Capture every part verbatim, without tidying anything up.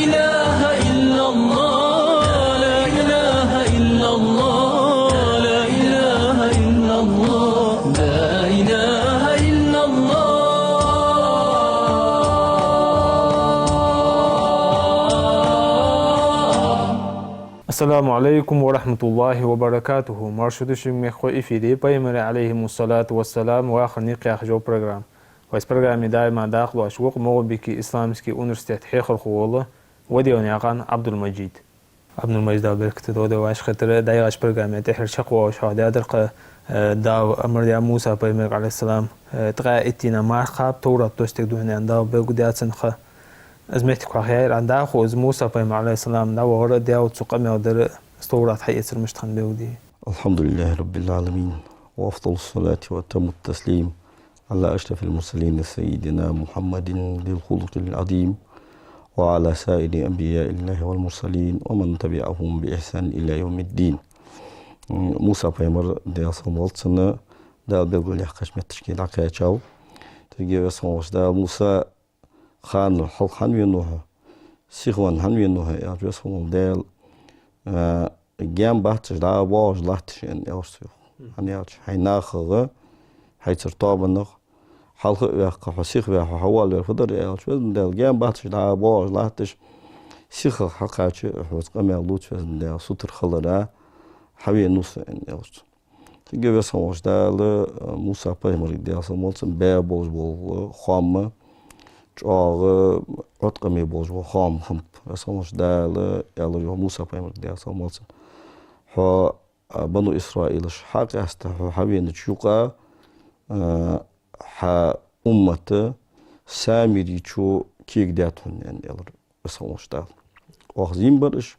إله إلا الله، لا إله إلا الله، لا إله إلا الله، لا إله إلا الله. السلام عليكم ورحمة الله وبركاته. Марша да шо, мехкахой, эфире «Пайхамарий, عليهم الصلاة والسلام, вахара никъ» яха йола программа. Вай программе даима дакъа лоацаш ва-кх МагӀалбике исламски университета хьехархо вола Ваденнаькъан Ӏабдул-Мажид. Ӏабдул-Мажид, Дала беркате долда вай вӀашагӀкхетар. ДӀаяхача программе тӀехьара чакхвоалаш хьоахадаьдар-кх, э, Дала амар даь Муса пайхамарга, عليه السلام, э, ткъаь иттанена марха кхаба, Товрат доссадаьд хьона аьнна, Дала белгалдаьд цунна ха. Из моттиг хьоахаяьй, дӀахо из Муса пайхамар, عليه السلام, дӀавахар а, Даьла цу къамаьл дар а, из Товрат хьаэцар мишта хиннад белгалде. الحمد لله رب العالمين، وأفضل الصلاة وأتم التسليم على أشرف المرسلين سيدنا محمد ذي الخلق العظيم، وعلى سائر أنبياء الله والمرسلين ومن تبعهم بإحسان إلى يوم الدين. М, Муса пайхамар, Даьла салам хилда цунна, Дала белгалъяьккхача моттигашка дӀакхаьчав. Цига Веза хинна волча Дала: «Муса, ханал хьалха хӀана венав хьо? Сиха венна хӀана венав хьо?» — аьлча, Веза хинна вола Даьла, а, «Гаьна бац уж дӀа а боагӀаш латташ», — аьнна, аьлар цо, йоах. ХӀана аьлча, хьай нахах, хьайцара тоабанах хьалха а ваьккха, хьо сиха ваь, хьо хьавоалавар фу дар, аьлча, Веза Даьла: «Гаьна бац уж дӀа а боагӀаш латташ, сиха хьакхача, хьоца къамаьл лувца, Веза Даьла, сутара хилара хьавенав со», — аьнна, аьлар цо. Цига Веза хинна волча Дала, а, Муса пайхамарга, Даьла салам хилда цунна, баь болаш бола хоам чӀоагӀа Ӏоткъаме болаш бола хоам хиннаб. Веза хинна волча Дала аьлар, йоах, Муса пайхамарга, Даьла салам хилда цунна: «Хьо, а, бану Исраилаш хьакъаьста хьо хьавенача юкъа, а, хьа уммата Самирийчо кегадаьд хьона», — аьнна, аьлар Веза хинна волча Дала. Оаха зийна бар уж.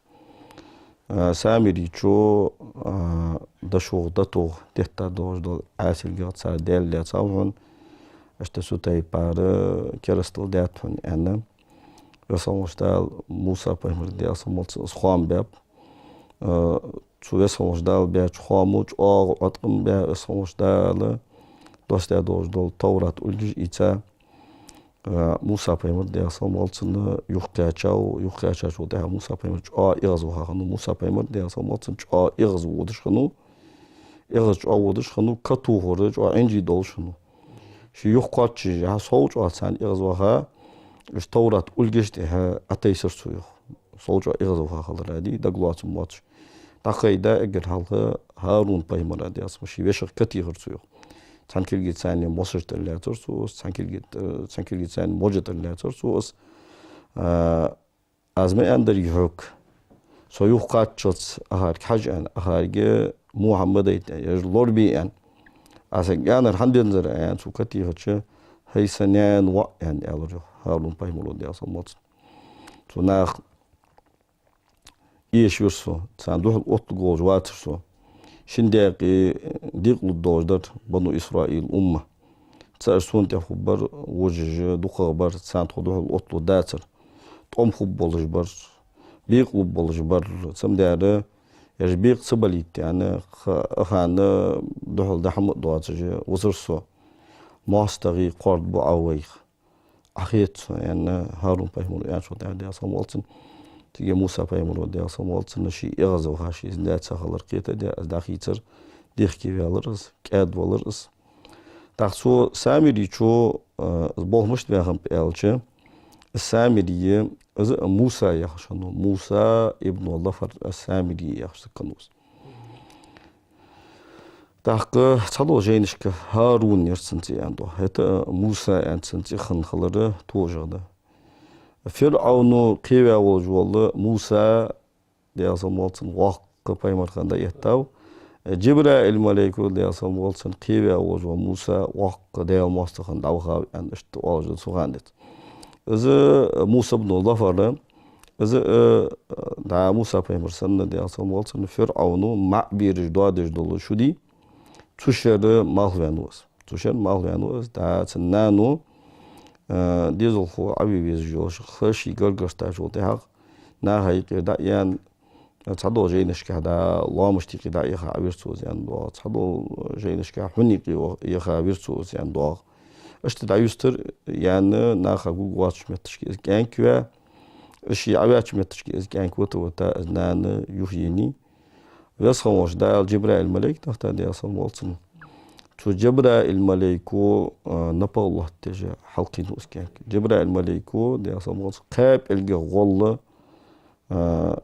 А, Самирийчо, а, дошох, дотох детта долаш дола ӀаьсилгагӀа цар даьлла лаьцав хьона. Иштта цу тайпара керастал даьд хьона, аьнна, Веза хинна волча Дала Муса пайхамарга, Даьла салам хилда цунна, из хоам баьб. А, цу Веза хинна волча Дала баьча хоамо чӀоагӀа Ӏоткъам баь, Веза хинна волча Дала доссадаь долаш дола Товрат улгаш ийца, а, Муса пайхамар, Даьла салам хилда цунна, юхакхаьчав. Юхакхаьчачул тӀехьагӀа Муса пайхамар чӀоагӀа эгӀазваха хиннав. Муса пайхамар, Даьла салам хилда цунна, чӀоагӀа эгӀазводаш хиннав. ЭгӀаз чӀоагӀа водаш хиннав, катохар чӀоагӀа Ӏинжий долаш хиннав. Ше юхакхоачаш, хьа сов чӀоагӀа царна эгӀазваха, уж Товрат улгаш тӀехьа Ӏотайсар цо, йоах. Сов чӀоагӀа эгӀазваха хилара, дий, дагалоацам боацаш. ДӀакхайда, эггара хьалха ХӀарун пайхамара, Даьла салам хилда цунна, ший вешех катехар цо, йоах. Цхьан кулга царна мосаш тӀара лаьцар цо из, цхьан кулга, э, цхьан кулга царна можа тӀара лаьцар цо из. А, аз ма аьннадарий хьога: «Со юхакхаччалца ахарга хьажа», — аьнна, «ахарга во хӀама ма дайта», — аьнна, «ераш лорабе», — аьнна. «Аз хьога аьннар хӀана дензар?» — аьнна, цо катехача, «ХӀай са наьна воӀ», — аьнна, аьлар, йоах, ХӀарун пайхамаро, Даьла салам хилда цунна. Цу наха эшавир со, царна духьал отталуш вацар со. Шин даькъе декъалургдолаш дар бану Исраил умма. ЦаӀаш сона тӀехьа хургбар, вожаш дукхагӀа бар, царна тхо духьал отталургдацар. ТӀом хургболаш бар, бекъалургболаш бар. Цамдера ераш бекъа ца балийта аьнна, ха-, ха-, хана духьал дӀа хӀама а доацаш висар со. МоастагӀий кхоард бу Ӏа вайх. Ӏахеца со, аьнна, ХӀарун пайхамаро аьнначул тӀехьагӀа, Даьла салам хилда цунна, цига Муса пайхамаро, Даьла салам хилда цунна, ше эгӀазваха, ший из лаьца хилар кхетаде, из дӀахийцар, дехке ваьлар из, кӀаьдвалар из. ТӀаккха цу Самирийчо, а, из болх мишта баь хиннаб аьлча, из Самирий, из а Муса яхаш хиннав, Муса ибну Зафар ас-Самирий яхаш саг хиннав из. ТӀаккха цхьадолча жайнашка ХӀарун яр цун цӀи аьнна доагӀа. ХӀаьта а Муса аьнна цун цӀи хинна хилар тожагӀа да. ФирӀавно кхеваь волаш вола Муса, Даьла салам хилда цунна, воккха пайхамар хинна дӀаэттав. Джибраил малайко, Даьла салам хилда цунна, кхеваь волаш вола Муса воккха Даьла моастагӀа хинна дӀавахав аьнна, иштта оалаш да цу хана денз. Из Муса ибну Зафар, из, э, дӀа Муса пайхамар санна, Даьла салам хилда цунна, ФирӀавно маӀа бераш доадеш дола шу дий, цу шера малхваьннав из. Цу шера малхваьннав из, дӀа цун нано, э, дезалхо Ӏове везаш йолаш, ха ший гаргара тӀа йолчул тӀехьагӀа, наха юкъера дӀа а яьнна, цхьадолча жайнашка дӀа лоамашта юкъе дӀаяха вир цо из аьнна доагӀа, цхьадолча жайнашка хьун юкъе яха вир цо из аьнна доагӀа. Иштта дӀаюстар яьнна, наха гургвоацача моттигашка из кӀаьнк ваь, Из ше Ӏаваьча метташка из кӀаьнк вита-вита, из нана юхаенай. Веза хинна волча Дала Джабраил малайк дахийтад, Даьла салам хилда цунна. Цу Джабраил малайко, а, напагӀа лоаттаеш хьалкхийнав из кӀаьнк. Джабраил малайко, Даьла салам хилда цунна, кхаь пӀелгах гӀолла, а,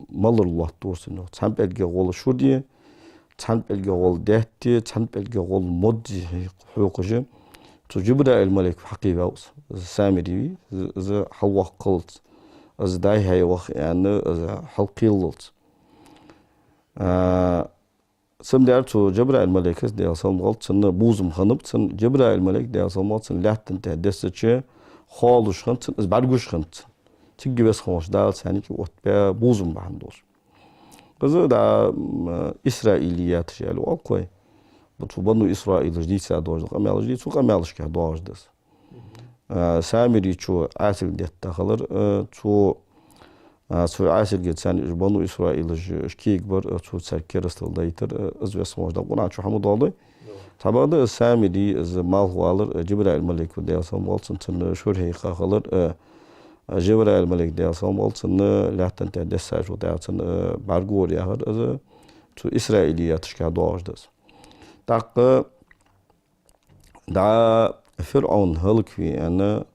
малар лоаттавора цунна, йоах. Цхьан пӀелгах гӀолла шура, цхьан пӀелгах гӀолла даьтта, цхьан пӀелгах гӀолла модз хьокхаш, цу Джабраил малайко хьалкхийна ваьв из. Из Самири вий, из, из хьалваккхалца, из дӀа-хьа ваха аьнна, из хьалкхеллалца. А, цамдер цу Джабраил малайкаца, Даьла салам хилда цунна, бувзам хиннаб цунна. Джабраил малайк, Даьла салам хилда цунна, лаьттан тӀа дессача, хоалуш хиннад цунна, из бӀаргагуш хиннад цунна. Цига Веза хинна волча Дала царна юкъе оттабаь бувзам бахьан долаш. Из да, м, исраилияташ аьле оал-кх вай. Цу бану Исраилаша дийца доагӀаш да къамаьлаш, цу къамаьлашка доагӀаш да из. А, Самирийчо Ӏаьсилг детта хилар, а, цу, а, цу Ӏаьсилга царна уж бану Исраилаш уж кегабар, а, цо царга керастал дайтар, а, из Веза хинна волча Дала Къуръан чу хьа ма доаладой. Цхьабакъда из Самири, из малхвалар, а, Джабраил малайко, Даьла салам хилда цунна, цунна шура хьийха хилар, а, а, Джабраил малайк, Даьла салам хилда цунна, лаьттан тӀа дессачул тӀехьагӀа цунна, а, бӀаргагора яхар, из цу исраилияташка доагӀаш да из. ТӀаккха дӀа ФирӀовн хӀалакве аьнна,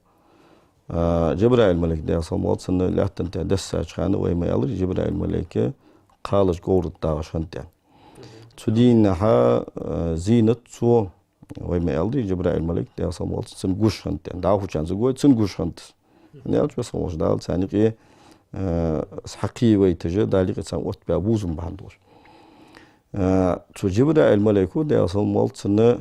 а, Джабраил малайк, Даьла салам хилда цунна, лаьттан тӀа дессача хана, вай ма аьларий, Джабраил малайк кхалаш говра тӀа дагӀаш хиннад аьнна. Цу дийнахьа, а, зийнат цо, вай ма аьларий, Джабраил малайк, Даьла салам хилда цунна, цунна гуш хиннад аьнна. ДӀахо цунца гой, цунна гуш хиннад из. ХӀана аьлча Веза хинна волча Дала царна юкъе, а, из хьалкхийна вайташ, Дала юкъе царна оттабаь бувзам бахьан долаш. А, цу Джабраил малайко, Даьла салам хилда цунна,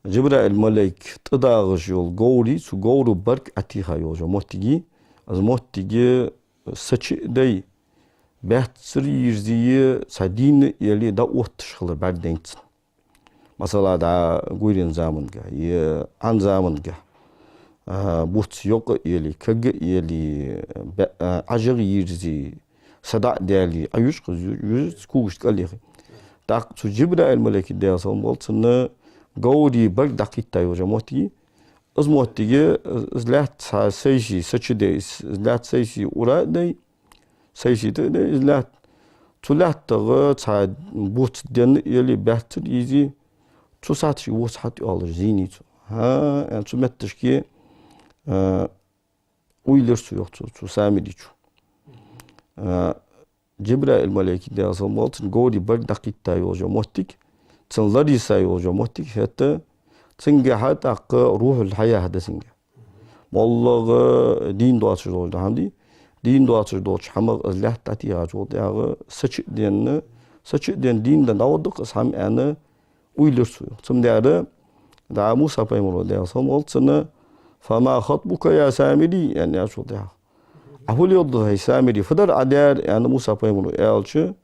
Джабраил малайк тӀадагӀаш йола говра, цу говра барг Ӏотеха йолча моттиге, из моттиг са чу а дай, баьццара йийрзае, цхьа дийна а яле, дӀаотташ хилар бӀаргадайнад цунна. Масала, дӀа гуйрен замангахь, е Ӏан замангахь, а, буц йокъа а яле, кага а яле, бе-, а, ӀажагӀа йийрзае, са дӀа а даьле, Ӏаюж-кх из, ю-, южац, когашта кӀал яхе. ТӀаккха цу Джабраил малайка, Даьла салам хилда цунна, говра барг дӀакхийтта йолча моттиге, из моттиге, из лаьтта цхьа сайсе, са чу дай, из лаьтта сайсе ура а дай, сайсе тӀа а дай из лаьтта. Цу лаьттагӀа цхьа буц денна а яле, баьццара йийрзае, цу сахьате воса хьатӀайоалаш зийнай цо. ХӀа, аьнна, цу метташка, а, уйла йир цо, йоах цо, цу Самирийчо. А, Джабраил малайка, Даьла салам хилда цунна, говра барг дӀакхийтта йолча моттиг, цунна лар йиса йолча моттиг, хӀаьта цунгахьа тӀаккха рухьул хьаят да цунгахьа. МоллагӀа дийна доацаш долаш да хӀама дий, дийна доацаш долча хӀамах из лаьтта дӀатехачул тӀехьагӀа са чу а денна, са чу а денна, дийна денна дӀаоттадий-кх из хӀама, аьнна, уйла йир цо, йоах. Цамдера, дӀа Муса пайхамара, Даьла салам хилда цунна, «فما خطبك يا سامري؟» аьнна аьлчул тӀехьагӀа. «Ӏа фу леладу, хӀай Самири, фу дар Ӏа даьр?» аьнна, Муса пайхамара аьлча,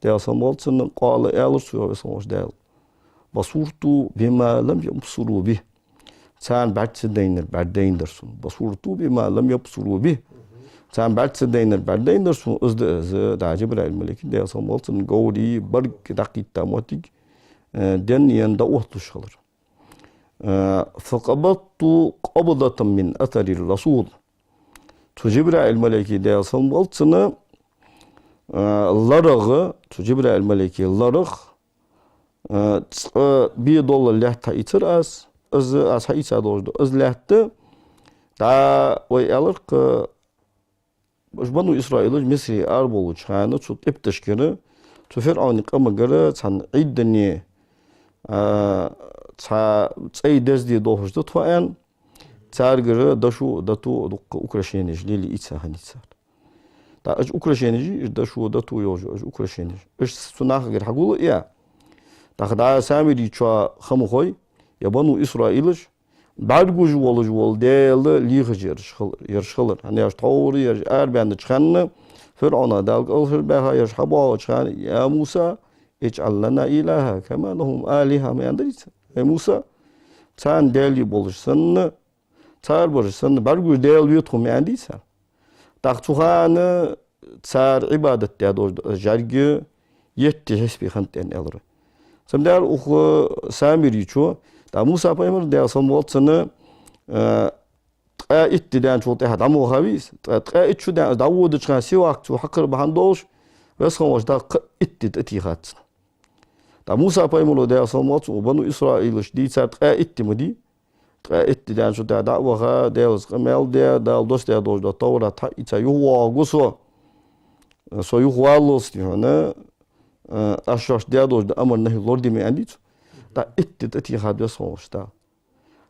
Даьла салам хилда цунна, «قال», аьлар цо, йоах Веза хинна волча Дала: «بصرت بما لم يبصروا به». Царна бӀарга ца дайнар бӀаргадайнад сона. «بصرت بما لم يبصروا به». Царна бӀарга ца дайнар бӀаргадайнад сона, из да из, дӀа Джабраил малайка, Даьла салам хилда цунна, говра барг дӀакхийтта моттиг, э, денна енна дӀаотталуш хилар. Э, «فقبضت قبضة من أثر الرسول». Цу Джабраил малайка, Даьла салам хилда цунна, э, ларагӀа, цу Джабраил малайка ларагӀа, э, цкъа бе дола лаьтта хьаийцар аз, из аз хьаийца долаш да из лаьтта, дӀа вай аьлар-кх, уж бану Исраилаш Мисре арабовлача хана цу къибташкара, цу ФирӀовна къамагара цхьан Ӏийдане, а, цхьа цӀай дезде долаш да тхо, аьнна, царгара дошо, дото, дуккха украшенеш лелае ийца хиннай цар. ТӀаккха уж украшенеш, уж дошо, дото йолаш, уж украшенеш, уж цу нахагара хьагул а яь. ТӀаккха дӀа Самирийчоа ха ма хой, е бану Исраилаш, бӀаргагуш волаш вола Даьла лехаш яраш хилар, яраш хилар. ХӀана аьлча тхьовра ераш арабаьннача хана, ФирӀовна Дала кӀалхарбаьха, ераш хьабоагӀача хана: «يا موسى اجعل لنا إلها كما لهم آلهة», ма аьннадарий цар. «ХӀай Муса, царна даьлий болаш санна, цар бараш санна, бӀаргагуш Даьла ве тхона», ма аьннадий цар. ТӀаккха цу хана цар Ӏибадат даь долаш да из жӀарг етта хьисапе хиннад, аьнна, аьлар. Цамдера укх Самирийчо, дӀа Муса пайхамар, Даьла салам хилда цунна, э, ткъаь итт ди даьнначул тӀехьагӀа дӀа ма вахавий из, ткъаь, ткъаь итт шу даьнна из дӀаводача хана сивак цо хьакхар бахьан долаш, Веза хинна волча Дала кхы итт ди тӀатийхад цунна. ТӀаккха Муса пайхамара, Даьла салам хилда цунна, укх бану Исраилашта дийцар ткъаь итт ди ма дий. Ткъаь итт ди даьнначул тӀехьагӀа дӀа а ваха, Даьлаца къамаьл даь, Дала доссадаь долаш дола Товрат хьаийца юхавоагӀаргва со, со юхаваллалца, дий хьона, э, аз шоашта даь долаш дола амар-нахьи лораде ма аьннадий цо. ТӀаккха итт ди тӀатийхад Веза хинна волча Дала.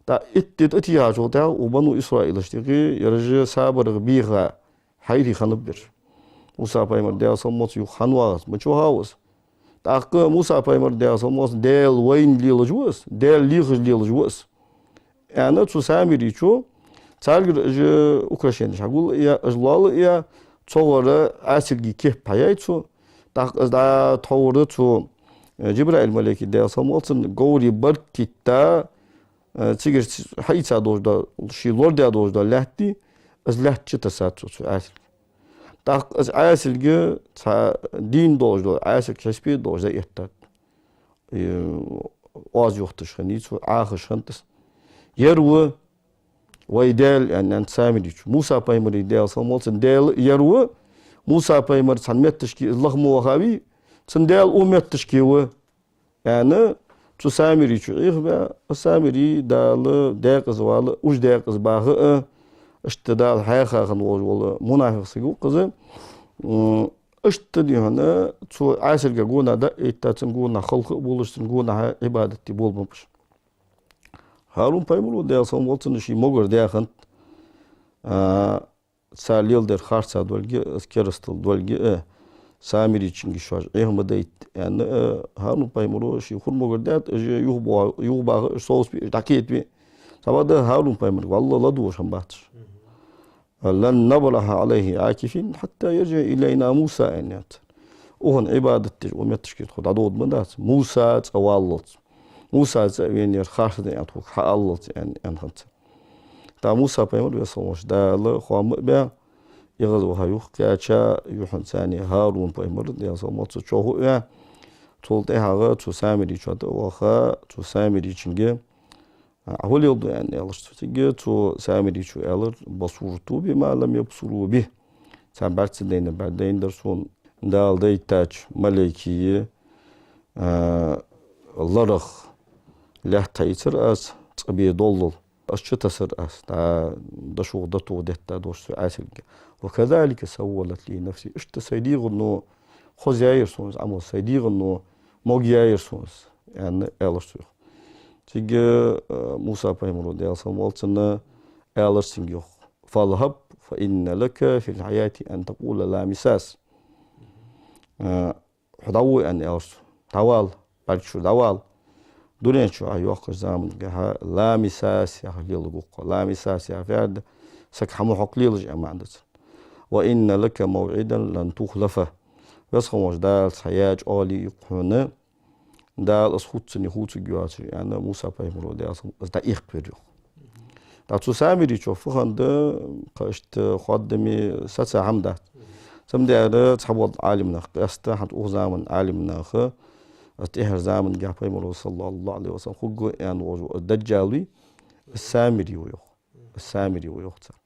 ТӀаккха итт ди тӀатийхачул тӀехьагӀа укх бану Исраилашта юкъе ераш сабарах бийха хьайрий хиннаб ераш. Муса пайхамар, Даьла салам хилда цунна, юха хьа ма вахац, мича вахав из? ТӀаккха Муса пайхамар, Даьла салам хилда цунна, Даьла вайна лелаш ва из, Даьла лехаш лелаш ва из, аьнна, цу Самирийчо царгара уж украшенеш хьагул а яь, уж лоал а яь, цогара Ӏаьсилга кеп хьаяьй цо. ТӀаккха из дӀатохар цу, э, Джабраил малайка, Даьла салам хилда цунна, говра барг кхийтта, э, цигара ц-, хьаийца долаш дола, ше лорадаь долаш дола лаьтта, из лаьтта чутессад цо цу Ӏаьсилга. ТӀаккха из Ӏаьсилга цхьа дийна долаш дола, Ӏаьсилга хьисапе долаш дӀаэттад. Э, оаз йохийташ хиннай цо, Ӏахаш хиннад из. Ер ва вай Даьла, аьнна, аьннад Самирийчо. Муса пайхамара, Даьла салам хилда цунна, Даьла ер ва, Муса пайхамар цхьан метташка из лаха ма вахавий, цун Даьла укх метташка ва, аьнна, цу Самирийчо Ӏехабаь, Самирий, Дала даькъаза вала, уж даькъаза баха а, иштта Дала хьаьха хинна волаш вола мунафикъ саг ва-кх из. М, иштта, дий хьона, цу Ӏаьсилга гонахьа дӀаэтта, цун гонахьа халкъа а болаш, цун гонахьа Ӏибадат де болабеннаб уж. ХӀарун пайхамара, Даьла салам хилда цунна, ший могар даь хиннад, а, цар леладер харцахьа долга а, из керастал долга а, Самирийчунга шоаш Ӏеха ма дайта, аьнна, а, ХӀарун пайхамара ший хургмогар даьд, уж юхабо-, юхабаха, уж совцабе, уж дӀакхетабе. Цхьабакъда ХӀарун пайхамарга валла ладувгӀаш хӀама бац уж. «لن نبرح عليه عاكفين حتى يرجع إلينا موسى», аьннад цар. Укхунна Ӏибадат деш, укх метташка тхо дӀадода ма дац, Муса цӀаваллалца. Муса цӀа а венна, ер харц да аьнна тхога хьааллалца, аьнна, аьнна хиннад цар. ТӀаккха Муса пайхамар, Веза хинна волча Дала хоам а баь, эгӀазваха юхакхаьча, юххьанца ХӀарун пайхамар, Даьла салам хилда цунна, чӀоагӀа а ваь, цул тӀехьагӀа цу Самирийчоа тӀа а ваха, цу Самирийчунга, а, хьо леладу, аьнна, аьлар цо. Цига цу Самирийчо аьлар: «بصرت بما لم يبصروا به». Царна бӀарга ца дайнар бӀаргадайндар сона. Дала дайтача малайкий, а, ларах лаьтта хьаийцар аз, цӀа бе доллал. Аз чутессар аз, дӀа дошух, датух детта долаш цу Ӏаьсилга. «وكذلك سولت لي نفسي». Иштта сай дегӀано хоза яьяр сона из Ӏамал, сай дегӀано могаяьяр сона из, аьнна, аьлар цо. Цига, э, Муса пайхамара, Даьла салам хилда цунна, аьлар цунга юха: «فاذهب فإن لك في الحياة أن تقول لا مساس». Э, хьо дӀавода, аьнна, аьлар цо. ДӀавала, бӀарга чура дӀавала. Дунен чу Ӏа йоаккхача замангахьа «لا مساس» яха леладу-кх хьо. «لا مساس» яхар фу да? Саг хӀама хьокха лелаш аьнна маӀан да цун. «وإن لك موعدا لن تخلفه». Веза хинна волча Дала цхьа яь чӀоагӀо я-кх хьона, Дала из хувцаний хувцаргйоацаш, аьнна, Муса пайхамара, Даьла салам хилда цунна, из дӀаэккхавир юха. ТӀаккха цу Самирийчох фу хиннад, кхы иштта хоадаме сацар хӀама дац. Цамдера цхьабола Ӏалимнах къаьста, хӀанз укх заман Ӏалимнаха, из тӀехьарча замангахьа пайхамара, صلى الله عليه وسلم, хургва аьнна волаш вола Даджал вий, из Самирий ва йоах. Из Самирий ва йоах цар.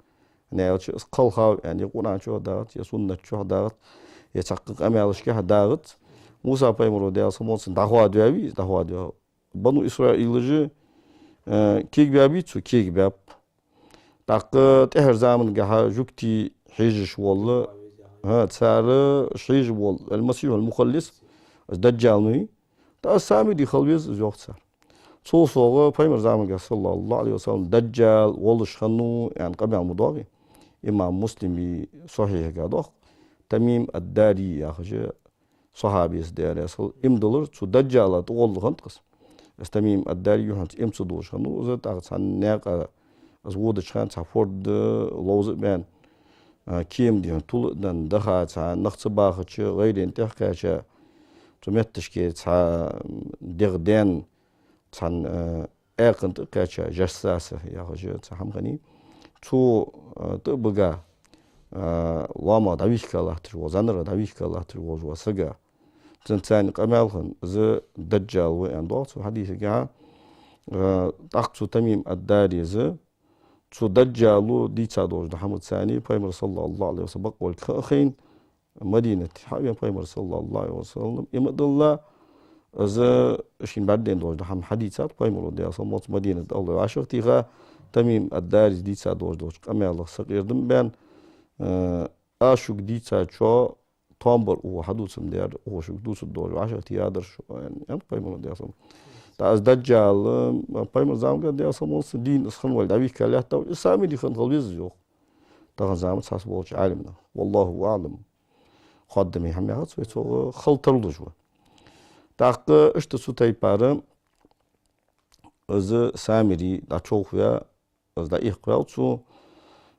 ХӀана аьлча из кхелхав аьнна, е Къуръан чу дагӀац, е суннат чу дагӀац, е цхьаккха къамаьлашка дагӀац. Муса пайхамара, Даьла салам хилда цунна, дӀахоадаваьв из, дӀахоадаваьв. Бану Исраилаша, э, кегабаьбий цо? Кегабаьб. ТӀаккха тӀехьарча замангахьа жугтий хьежаш вола, хӀа, цар хьежаш вола Аль-Масихь аль-Мухаллис, из Даджал ма вий. ТӀаккха из Самирий хила веза из, йоах цар. Цул совгӀа пайхамара замангахьа, صلى الله عليه وسلم, Даджал волаш хиннав аьнна къамаьл ма доагӀий. Имам Муслима Сахьихьага доагӀа. Тамим ад-Дари яхаш сахьабес, Даьла раьза хилва, иман диллар, цу Даджала тӀагӀолла хиннад-кх из. Из Тамим ад-Дари юххьанца иман ца дуллаш хиннав из, тӀаккха цхьан наькъа из водача хана цхьа форда ловза а баьнна, а, кема, дий хьона, тул а денна, даха цхьа нах ца бахача, гӀайрен тӀехьакхаьча, цу метташка цхьа дегӀ даьнна, цхьан, а, аькханна тӀа а кхаьча, Жассаса яхаш цхьа хӀама хиннай. Цу, а, тӀа а бига, а, лоамагӀа дӀавихка латташ вола, зӀанарах дӀавихка латташ волаш вола саг. Цунца царна къамаьл хинна, из Даджал ва аьнна доагӀа цу хьадисагахьа. А, тӀаккха цу Тамим ад-Дарес цу Даджало дийца долаш дола хӀама царна Пайхамар, саллаллахӀу Ӏалайхи ва саллам, бакъволга ха а хайна, Мадинате хьавена Пайхамар, саллаллахӀу Ӏалайхи ва саллам, иман а дилла, из шийна бӀаргадайна долаш дола хӀама хьадийцад Пайхамаро, Даьла салам хилда цунна, Мадинате Даьла вӀашагӀтеха. Тамим ад-Дарис дийца долаш долча къамаьлах сакъердам баьнна, э, аз шуга дийцачоа тоам бар укхо хьадувца ма дий, укхо шуга дувцаргдолаш вӀашагӀтеха дар шо, аьнна, аьннад Пайхамаро, Даьла салам хилда цунна. ТӀаккха из Даджал, э, Пайхамара заман чухь, Даьла салам хилда цунна, дийна из хиннавале дӀавийхка лаьттав, из Самири хинна хила веза из, йоах тахан заман цхьаболча Ӏалимнаха. ВаллахӀу аӀлам. Хоадаме хӀама яхац вай цох, хила тарлуш ва. ТӀаккха иштта цу тайпара из Самири дӀачувхаваь, из дӀаийккхаваьв цо,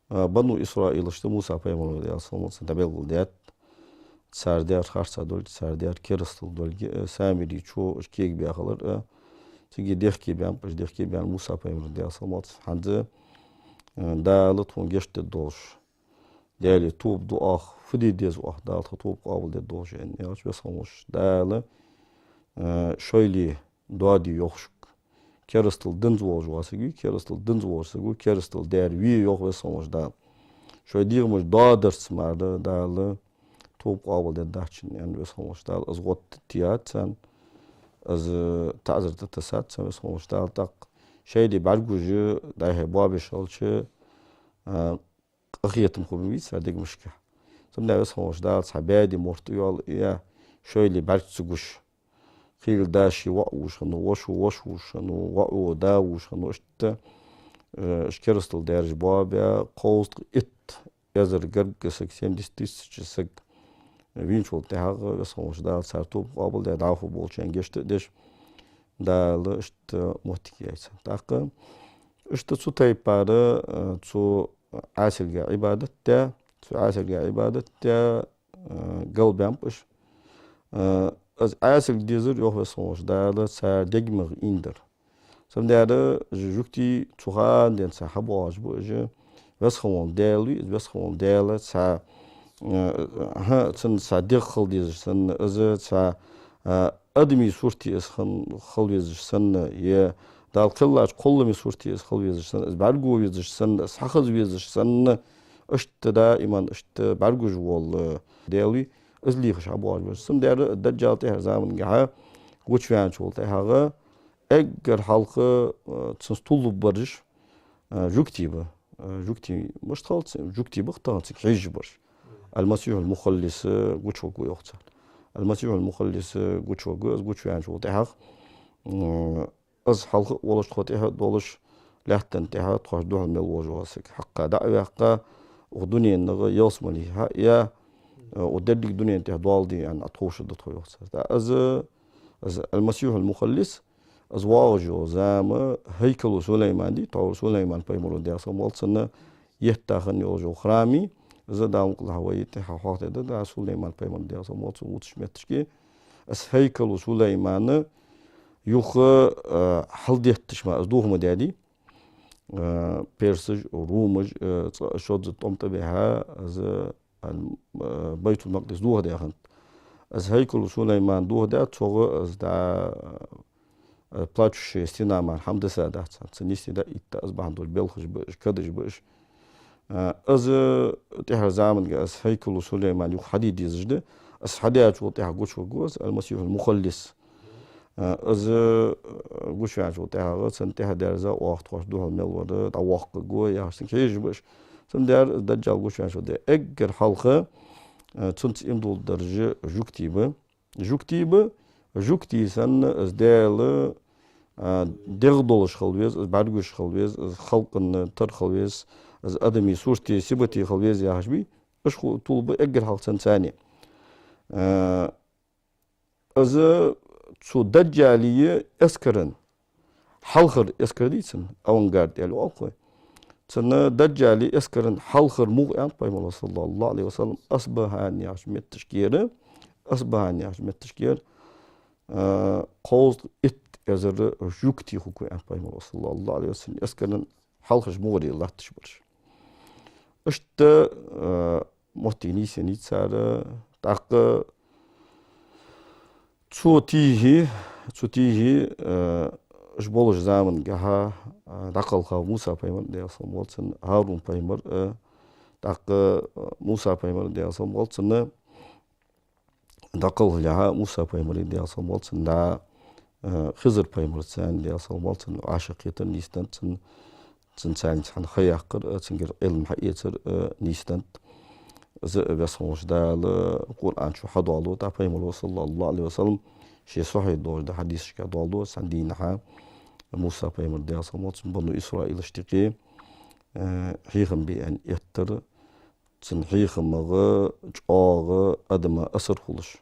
а, Бану Исраилашта Муса пайхамара, Даьла салам хилда цунна, дӀабелгалдаьд. Цар даьр харца долга, цар даьр керастал долга, а, Самирийчо уж кегабаь хилар, а, цига дехке баьннаб, уж дехке баьнна Муса пайхамара, Даьла салам хилда цунна, хӀанз, а, Дала тхона гешт дергдолаш, Даьлага тоба ду оаха, фу де деза оаха, Дала тха тоба къоабалдергдолаш, аьнна, аьлча, Веза хинна волча Дала, а, шоайла доаде йоах шуга. Керастал динза волаш вола саг вий, керастал динза волча саго керастал даьр ве йоах Веза хинна волча Дала. Шоай дегӀамаш доадарца мара Дала тоба къоабалдергдац шун, аьнна, Веза хинна волча Дала из гӀод тӀатеад царна, из таӀзар тӀатессад царна Веза хинна волча Дала. ТӀаккха шоайла бӀаргагуш дӀа-хьа боабеш хилча, а, къахетам хургвий цар дегашка. Цудухьа Веза хинна волча Дала цхьа баьде морт а йоалае, шоайла бӀарга ца гуш, хийла даши воӀ вувш хиннав, воша воша вувш хиннав, воӀо да вувш хиннав, иштта, э, уж керастал даьраш боабаь, кховзткъеи итт эзар гаргга саг, семьдесят тысяч саг вийначул тӀехьагӀа Веза хинна волча Дала цар тоба къоабалдаь, дӀахо болчарна гешт а деш, Дала иштта моттиг яьй царна. ТӀаккха иштта цу тайпара, э, цу Ӏаьсилга Ӏибадат даь, цу Ӏаьсилга Ӏибадат даь, э, галбаьннаб уж. Э, из Ӏаьсилг дезар, йоах Веза хинна волча Дала, цар дегамах ийнадар. Цудухьа жугтий цу хана денз цхьа хьабоагӀаш ба уж, Веза хинна вола Даьла вий, из Веза хинна вола Даьла цхьа, э, хӀа, цун цхьа дегӀ хила дезаш санна, из цхьа, э, адамий сурте из хин-, хила везаш санна, е Дала кхеллача кхолламий сурте из хила везаш санна, из бӀаргаго везаш санна, из хьахаза везаш санна, иштта даиман, иштта бӀаргагуш вола Даьла вий, из лехаш хьабоагӀаш ба уж. Цудухьа Даьла Даджал тӀехьарча замангахьа гучаваьнначул тӀехьагӀа, эггара хьалха, э, цунца туллуб бараш, э, жугтий ба. Э, жугтий мишта хилац, жугтий ба-кх тахан цига хьежаш бараш. Аль-Масихьуль-Мухаллис гучаваргва йоах цар. Аль-Масихьуль-Мухаллис гучаваргва, из гучаваьнначул тӀехьагӀа, м, из хьалха а волаш, тхо тӀехьа а долаш, лаьттан тӀа тхоашта духьал мел волаш вола саг хьакха дӀа а ваьккха, укх дуненах ялсмале хьа а яь, э, укх деррига дунен тӀа доал де аьнна, Ӏотховшаргда тхо йоах цар. ТӀаккха из, из Аль-Масихьуль-Мухаллис, из воагӀаш йола зама, ХӀайкалу Сулайман дий, тхьовра Сулайман пайхамаро, Даьла салам хилда цунна, етта хинна йолаш йола храм, из Дала мукъалахь вай тӀехьа хьоахадергда, да, Сулайман пайхамар, Даьла салам хилда цунна, вувцаш моттигашка. Из ХӀайкалу Сулайман юха, э, хьалдетташ мара из доха ма даьдий. Э, персаша, румаша, э, цкъа шозза тӀом тӀабихьа, из, э, Байтуль-Макъдис дохадаь хиннад. Из ХӀайкалу Сулайман дохадаь, цох из дӀа, э, плачущая стена мара хӀама дисса дац царна. Цу нийсса дӀаэтта, из бахьан долаш белхаш ба уж, кадаш ба уж. Э, из тӀехьарча замангахьа из ХӀайкалу Сулайман юха хьаде дезаш да. Из хьадаьчул тӀехьагӀа гучаваргва из Аль-Масихьуль-Мухаллис. Э, из, э, гучаваьнначул тӀехьагӀа цунна тӀехьадерза оаха тхоашта духьал мел вар дӀавоаккхаргва яхаш, цунга хьежаш ба уж. Цудухьа Даьла Даджал гучаваьнначул тӀехьагӀа эггара хьалха, э, цунца иман дуллараш жугтий ба. Жугтий ба, жугтий санна из Даьла, э, дегӀ долаш хила веза, из бӀаргагуш хила веза, из халкъа тара хила веза, из адамий сурте, сибате хила веза яхаш бий, уж ху-, туллуб ба эггара хьалха царна. Э, из цу Даджала эскара хьалхара эскар дий цун, авангард аьле оал-кх вай. Цун Даджала эскара хьалхара мугӀ, аьннад пайхамаро, саллаллахӀу Ӏалайхи ва саллам, Асбахьан яхача метташкара, Асбахьан яхача метташкара, э, кховзткъеи итт эзар жугтий хургва, аьннад пайхамаро, саллаллахӀу Ӏалайхи ва саллам, эскара хьалхарча мугӀара латташ бараш. Иштта, э, моттиг нийсъеннай цар. ТӀаккха цу тӀехьа, цу тӀехьа, э, уж болча замангахьа А, дӀакхалхав Муса пайхамар, Даьла салам хилда цунна, ХӀарун пайхамар, а, тӀаккха, а, Муса пайхамар, Даьла салам хилда цунна, дӀакхалхалехьа Муса пайхамара, Даьла салам хилда цунна, дӀа, а, Хизар пайхамарца, Даьла салам хилда цунна, вӀашагӀкхетар нийсденнад цун, цунца цхьана ха яьккхар, а, цунгара Ӏилма хьаэцар, а, нийсденнад. Из а Веза хинна волча Дала Къуръан чу хьадоаладу, тӀаккха пайхамара, саллаллахӀу Ӏалайхи ва саллам, ший сахьихь долча хьадисашка доаладу, цхьан дийнахьа Муса пайхамар, Даьла салам хилда цунна, бану Исраилашта юкъе, э, хьехам бе аьнна эттар, цун хьехамах чӀоагӀа адама асар хулаш,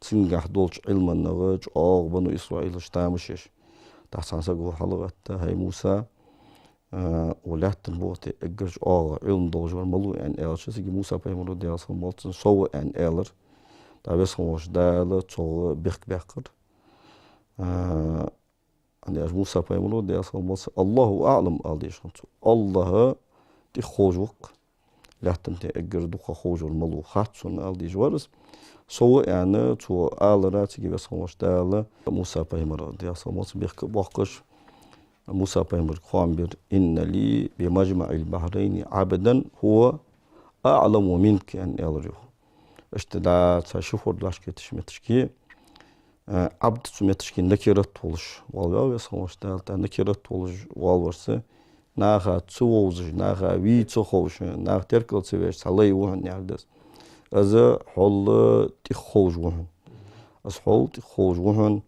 цунгахь долча Ӏилманах чӀоагӀа бану Исраилаш тамаш еш. ТӀаккха цхьан саго хьалгӀетта: «ХӀай Муса, а, укх лаьттан букъа тӀа эггара чӀоагӀа Ӏилма долаш вар малув?» — аьнна аьлча, цига Муса пайхамара, Даьла салам хилда цунна, со ва аьнна аьлар. ТӀаккха Веза хинна волча Дала цох бехк баьккхар. А, аьнна аьлча, Муса пайхамара, Даьла салам хилда цунна, «АллахӀу аӀлам», — ала дезаш хиннад цо. АллахӀ тӀех ховш ва-кх лаьттан тӀа эггара дукха ховш вар малув, хац сона, ала дезаш вар из. Со ва аьнна цо алара, цига Веза хинна волча Дала Муса пайхамара, Даьла салам хилда цунна, бехк а боаккхаш, Муса пайхамарга хоам бир: «إن لي بمجمع البحرين عبدا هو أعلم منك», — аьнна аьлар йоах. Иштта дӀа цхьа ши форд вӀашагӀкхетача метте, а, Ӏабд цу метте накират волаш воалаваьв Веза хинна волча Дала, тӀаккха накират волаш воалаварца, наха ца вовзаш, наха вий ца ховш, наха теркал ца веш цхьа лай ва хьона, яхар да из. Из хьол тӀех ховш ва хьона. Из хьол тӀех ховш ва хьона,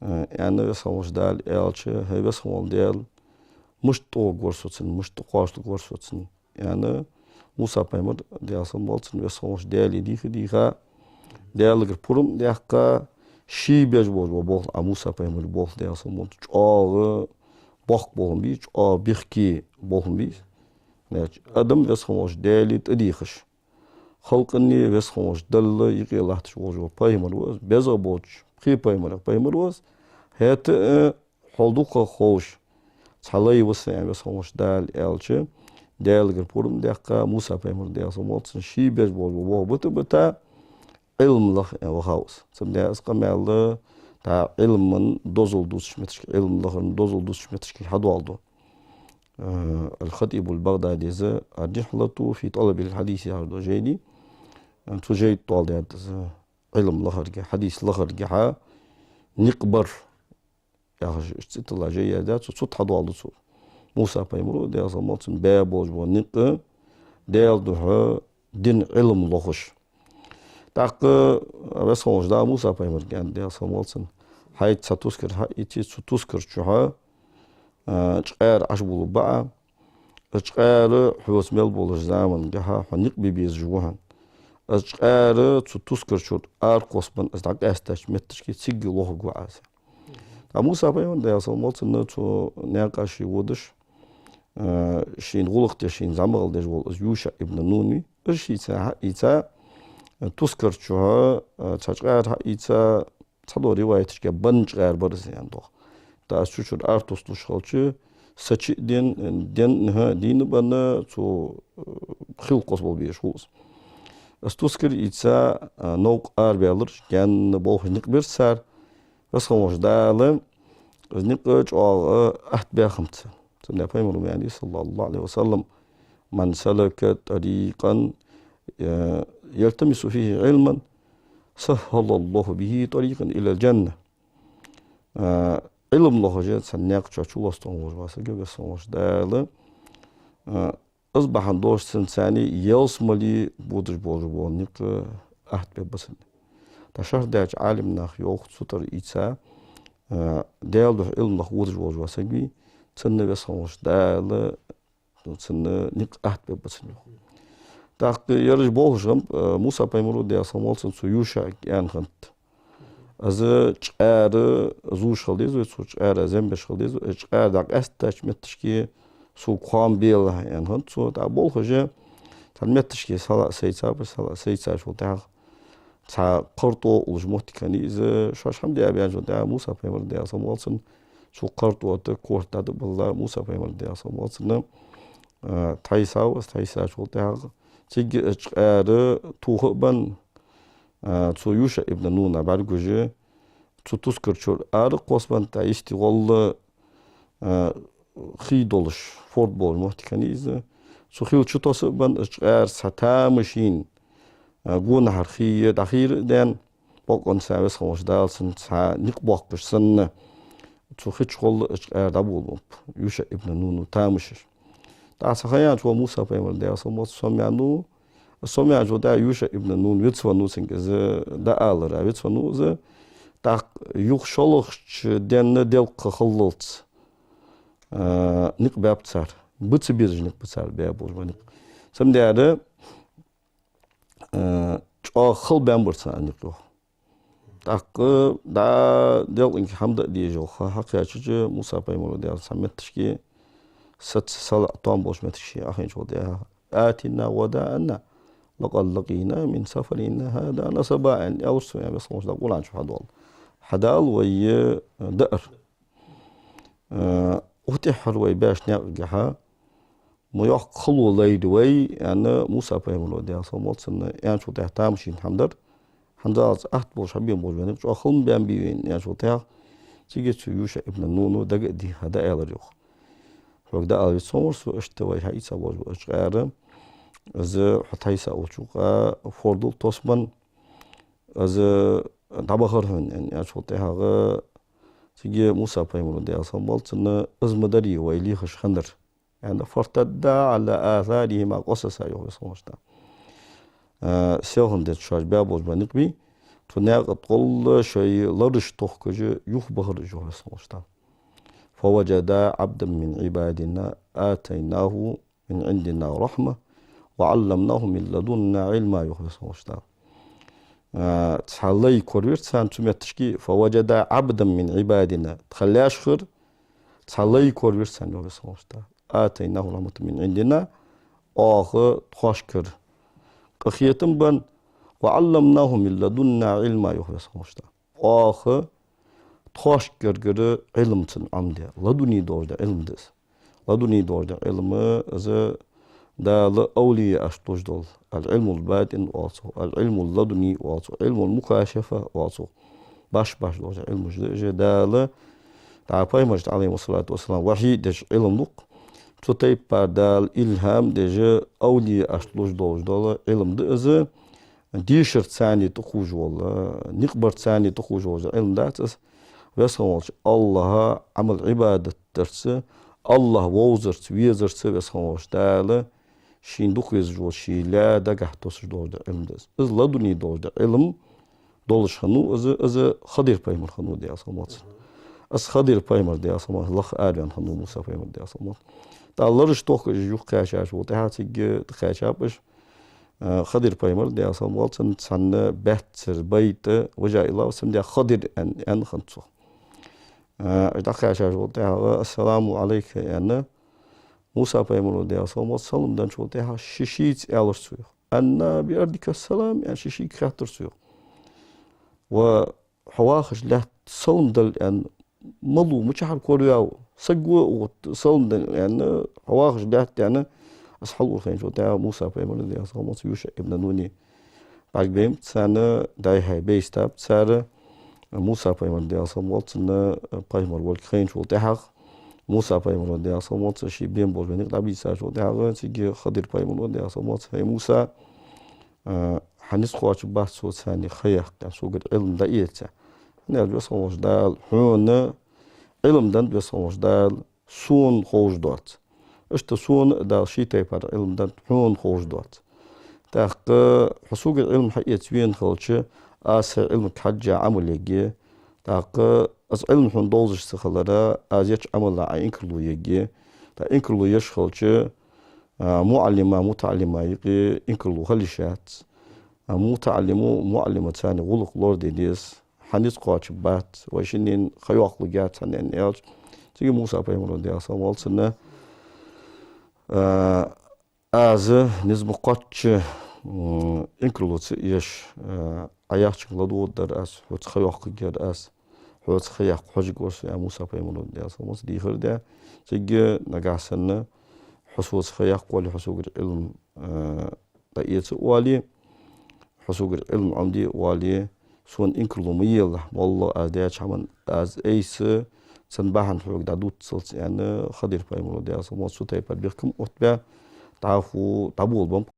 а, аьнна Веза хинна волча Дала аьлча: «ХӀай Веза хинна вола Даьла, мишта тӀагӀоргвар со цунна, мишта тӀакхоачаргвар со цунна?» — аьнна, Муса пайхамар, Даьла салам хилда цунна, Веза хинна волча Даьлага дийха-дийха, Даьлагара пурам а даьккха, ше беш болаш бола болх, а, Муса пайхамара болх, Даьла салам хилда цунна, чӀоагӀа боккха болх бий, чӀоагӀа бехке болх бий. Значит, адам Веза хинна волча Даьлага тӀадийхаш, халкъанна Веза хинна волча Далла юкъе латташ волаш вола пайхамар ва из, беза болча пхе пайхамарех пайхамар ва из. ХӀаьта а хьол дукха ховш цхьа лай ва са, аьнна Веза хинна волча Дала аьлча, Даьлагара пурам а даьккха, Муса пайхамара, Даьла салам хилда цунна, ше беш болаш бола болх бита-бита, Ӏилма лаха аьнна вахав из. Цудухьа из къамаьл дӀа Ӏилман дозал дувцача метте, Ӏилма лахара дозал дувцача метте хьадоаладу. Э, Аль-Хатибуль БагӀдадес «Ар-рихьлату фи тӀалабиль хьадис» яхаш дола жайна, э, цу жайна тӀа доаладаьд из, Ӏилма лахарга, хьадис лахаргахьа никъ бар яхаш, иштта цӀи тилла жай яздаьд цо, цу тӀа хьадоаладу цо. Муса пайхамара, Даьла салам хилда цунна, баь болаш бола никъ Даьла духьа дина Ӏилма лохаш. ТӀаккха Веза хинна волча Дала Муса пайхамарга аьннад, Даьла салам хилда цунна: «Хьайца цхьа тускар хьаийце, цу тускара чухьа, а, чкъаьра Ӏаш бувлаш ба Ӏа. Из чкъаьра хьоца мел болча замангахьа хьо никъ бе безаш ва хьона. Из чкъаьра цу тускара чура аракхоссабенна, из дӀакъаьстача метте цига лохаргва Ӏа из». ТӀаккха Муса пайхамар, Даьла салам хилда цунна, цу наькъа ше водаш, а, шийна гӀулакх деш, шийна зӀамагӀа деш вола из ЮшаӀ ибн Нун вий, из шийца хьаийца, тускара чухьа, а, цхьа чкъаьра хьаийца, цхьадолча риваяташка бан чкъаьра бар из, аьнна доагӀа. ТӀаккха из цу чура ара туслуш хилча, сача а ден, ден, хӀа, дийна а бенна, цу, э, хилла кхоссабала безаш хул из. Из тускар ийца, а, новкъа арабаьлар, гаьна болхаш никъ бир цар. Веза хинна волча Дала из никъ чӀоагӀа атта баь хиннаб царна. Цудухьа пайхамара ма аьннадий, саллаллахӀу Ӏалайхи ва саллам: «من سلك طريقا يلتمس فيه علما سهل الله به طريقا إلى الجنة». А, Ӏилма лохаш цхьан наькъа чу чулоацаш волаш вола саг, Веза хинна волча Дала, а, из бахьан долаш цунна царна ялсмале водаш болаш бола никъ атта бергба цунна. ТӀаккха шархь деча Ӏалимнаха йоах, цу тӀара ийца, а, Даьла духьа Ӏилма лаха водаш волаш вола саг вий, цунна Веза хинна волча Дала цунна никъ атта бергба цунна, йоах. ТӀаккха ераш болхаш хиннаб, а, Муса пайхамара, Даьла салам хилда цунна, цу ЮшаӀага аьнна хиннад: «Из чкъаьра зувш хила деза вай, цу чкъаьра зем беш хила деза вай, из чкъаьра дӀакъаьстача метте сога хоам белахь», — аьнна хиннад цо. ТӀаккха болхаш цхьан метте сала а сайцаб, сала а сайцачул тӀехьагӀа цхьа кхартӀо уллаш моттиг хиннай из. Шоаш хӀама де а баьнначул тӀехьагӀа Муса пайхамар, Даьла салам хилда цунна, цу кхартӀо тӀа корта дӀатӀабилла, Муса пайхамар, Даьла салам хилда цунна, а, тхьайсав из, тхьайсачул тӀехьагӀа цига из чкъаьра тоха а бенна, а, цу ЮшаӀ ибн Нуна бӀаргагуш, цу тускара чура аракхоссабенна, тӀаккха йисте гӀолла, а, хий долаш, форд болаш моттиг хиннай из. Цу хил чу тосса а бенна, из чкъаьра цхьа тамашийна, а, гонахьара хий дӀахийра а даьнна, бокъонца Веза хинна волча Дала цунна цхьа никъ боаккхаш санна, цу хи чухьа из чкъаьра дӀаболабеннаб Юша ибн Нуна тамашийна. ТӀаккха цхьа ха яьнначул Муса пайхамар, Даьла салам хилда цунна, сомаьннав, сомаьнначул тӀехьагӀа Юша ибн Нун вицвеннав, цунга из дӀаалар вицвеннав из. ТӀаккха юха шоллагӀча дийнахьа делкъа хиллалца, а, никъ баьб цар. Ба ца безаш никъ ба цар баь болаш бола никъ. Цамдера, а, чӀоагӀа хала баьннабар цар никъ, йоах. ТӀаккха дӀа делкъанга хӀама даа дезаш хьакхаьчача, Муса пайхамара, Даьла салам хилда цунна, цхьан метташка саца салаӀа тоам болаш метташка ше Ӏохайначул тӀехьагӀа: «آتنا غداءنا لقد لقينا من سفرنا هذا نصبا», аьнна, аьлар цо, аьнна, Веза хинна волча Дала Къуръан чу хьадоаладу. Хьадоаладу вай даар. Э, укх тӀеххьара вай баьча наькъагахьа ма йоккха хало лайра вай, аьнна, Муса пайхамара, Даьла салам хилда цунна, аьнначул тӀехьагӀа тамашийна хӀама дар. ХӀанзалца атта болаш хьабена болаш бола никъ чӀоагӀа хала ма баьннабий вайна, аьнначул тӀехьагӀа, цига цу Юша ибн Нуна дага а дийха дӀааьлар, йоах: «Хьога дӀаала вицвеннавар со, иштта вай хьаийца болаш бола чкъаьра, из хьо тхьайса волча юкъа фордал тосса бенна, из дӀабахар хьона», аьнна, аьнначул тӀехьагӀа, цига Муса пайхамара, Даьла салам хилда цунна, из ма дарий вай лехаш хиннар, аьнна, «فارتدا على آثارهما قصصا», йоах Веза хинна волча Дала. А, селхан денз шоаш баь болаш бола никъ бий, цу наькъа тӀагӀолла шоай лараш тохкаш юхабахар уж, йоах Веза хинна волча Дала. «فوجدا عبدا من عبادنا آتيناه من عندنا رحمة وعلمناه من لدنا علما», йоах Веза хинна волча Дала. А, цхьа лай коравир царна цу метташка, «فوجدا عبدا من عبادنا», тха лаьшхара цхьа лай коравир царна, йоах Веза хинна волча Дала. «آتيناه رحمة من عندنا», оаха тхоашкара къахетам бенна, «وعلمناه من لدنا علما», йоах Веза хинна волча Дала. Оаха тхоашкарагара Ӏилма цунна Ӏомадаь, ладуни долаш дола Ӏилма да из. Ладуни долаш дола Ӏилма, из Дала овлияашта луш дола, العلم الباطن оал цох, العلم اللدني оал цох, علم المكاشفة оал цох. Башха-башха долаш дола Ӏилмаш да уж, Дала дӀа пайхамарашта, عليهم الصلاة والسلام, вахьий деш Ӏилма да-кх. Цу тайпара Дала илхӀам деш, овлияашта луш долаш дола Ӏилма да из. Дешарца царна тӀахувш вола, никъ барца царна тӀахувш вола Ӏилма дац из. Веза хинна волча АллахӀа Ӏамал-Ӏибадат дарца, АллахӀ вовзарца, везарца Веза хинна волча Дала шийна дукха везаш волча ший лай дагахьа тоссаш долаш дола Ӏилма да из. Из ладуни долаш дола Ӏилма долаш хиннав из, из Хидр пайхамар хиннав, Даьла салам хилда цунна. Из Хидр пайхамар, Даьла салам хилда цунна, лаха араваьнна хиннав Муса пайхамар, Даьла салам хилда цунна. ТӀаккха лараш тохкаш уж юхакхаьчачул тӀехьагӀа цига тӀакхаьчаб уж. Э, Хидр пайхамар, Даьла салам хилда цунна, цхьан баьццара байта вежа йиллав, цамдера Хидр аьнна, аьнна хиннад цох. Э, уж дӀакхаьчачул тӀехьагӀа: «السلام عليك», аьнна, Муса пайхамара, Даьла салам хилда цунна, салам денначул тӀехьагӀа ший-шийца аьлар цо, йоах. «أنى بأرضك السلام», аьнна, ший-шийга хаьттар цо, йоах. «Ва хьо вахаш лаьтта салам далий?» аьнна, «Малав, мичахьара кораваьв саг, укх салам далий?» аьнна, «Хьо вахаш лаьтта», аьнна, из хьалурхайначул тӀехьагӀа Муса пайхамара, Даьла салам хилда цунна, Юша ибн Нуна бӀаргабайнаб царна, дӀай-хьай бейстаб цар. Муса пайхамар, Даьла салам хилда цунна, пайхамар волга хайначул тӀехьагӀа, Муса пайхамара, Даьла салам хилда цунна, ше бена болаш бола никъ дӀабийцачул тӀехьагӀа, цига Хидр пайхамара, Даьла салам хилда цунна: «ХӀай Муса, а, хьа низ кхоачаргбац со царна ха яккха, согара Ӏилма дӀаэца. ХӀана аьлча Веза хинна волча Дала хьона Ӏилма деннад, Веза хинна волча Дала сона ховш доаца. Иштта сона а Дала ший тайпара Ӏилма деннад, хьона ховш доаца. ТӀаккха хьо согара Ӏилма хьаэца вена хилча, аз сай Ӏилмага хьежжа Ӏамал ергья. ТӀаккха из Ӏилма хьона довзаш ца хилара, аз еча Ӏамала Ӏа инкарло ергья. ТӀаккха инкарло еш хилча, а, муӀаллима, мутаӀаллима юкъе инкарло хила йиш яц. А, мутаӀаллимо муӀаллима царна гӀулакх лораде деза. Хьа низ кхоачаргбац, вай шиннена ха йоаккхалургьяц хьона», аьнна аьлча, цига Муса пайхамара, Даьла салам хилда цунна, а, «Аз низ ма кхоачча, м, инкарло ца еш, э, Ӏа яхачунга ладувгӀаргдар аз, хьоца ха йоаккхаргьяр аз, хьоца ха яккха хьожаргвар со», аьнна, Муса пайхамара, Даьла салам хилда цунна, дийхар даь. Цига нагахьа санна хьо соца ха яккха воалле, хьо согара Ӏилма, э, дӀаэца а воалле, хьо согара Ӏилма Ӏомаде а воалле, сона инкарло ма елахь, моллагӀа аз даьча хӀаман аз айса цун бахьан хьога дӀадувцалца аьнна, Хидр-пайхамара, Даьла салам хилда цунна, цу тайпара бехкам оттабаь, дӀахо дӀаболабеннаб.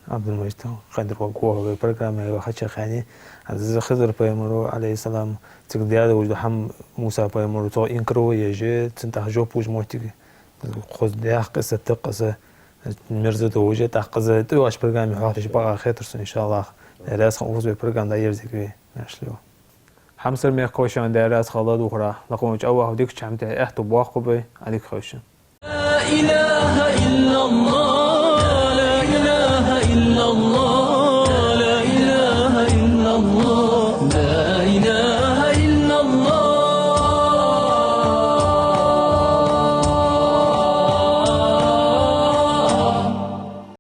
Абдул-Мажид, Хидр-воша, вай программе ваха чакхъяьннай. Из Хидр-пайхамара, Ӏалайхи салам, цига даь долаш дола хӀама Муса-пайхамара цох инкар еш, цунна тӀаккха жоп луш моттиг, хоза дехкъа къиссат, тӀаккха къиссат мерза долаш, тӀаккха из тӀехьа программе хьоахадеш бакъахьа хетар сона, иншааллахӀ. Даьла раьза хилва, укхаза вай программа дӀаерзаергья вай, маьрша лелаш. Хьамсара мехкахой, шоана Даьла раьза хилда, духара лакхавеннача АллахӀа дикача хӀаман тӀа аьттув боаккхалба вай, Ӏа дика хийла шун. لا إله إلا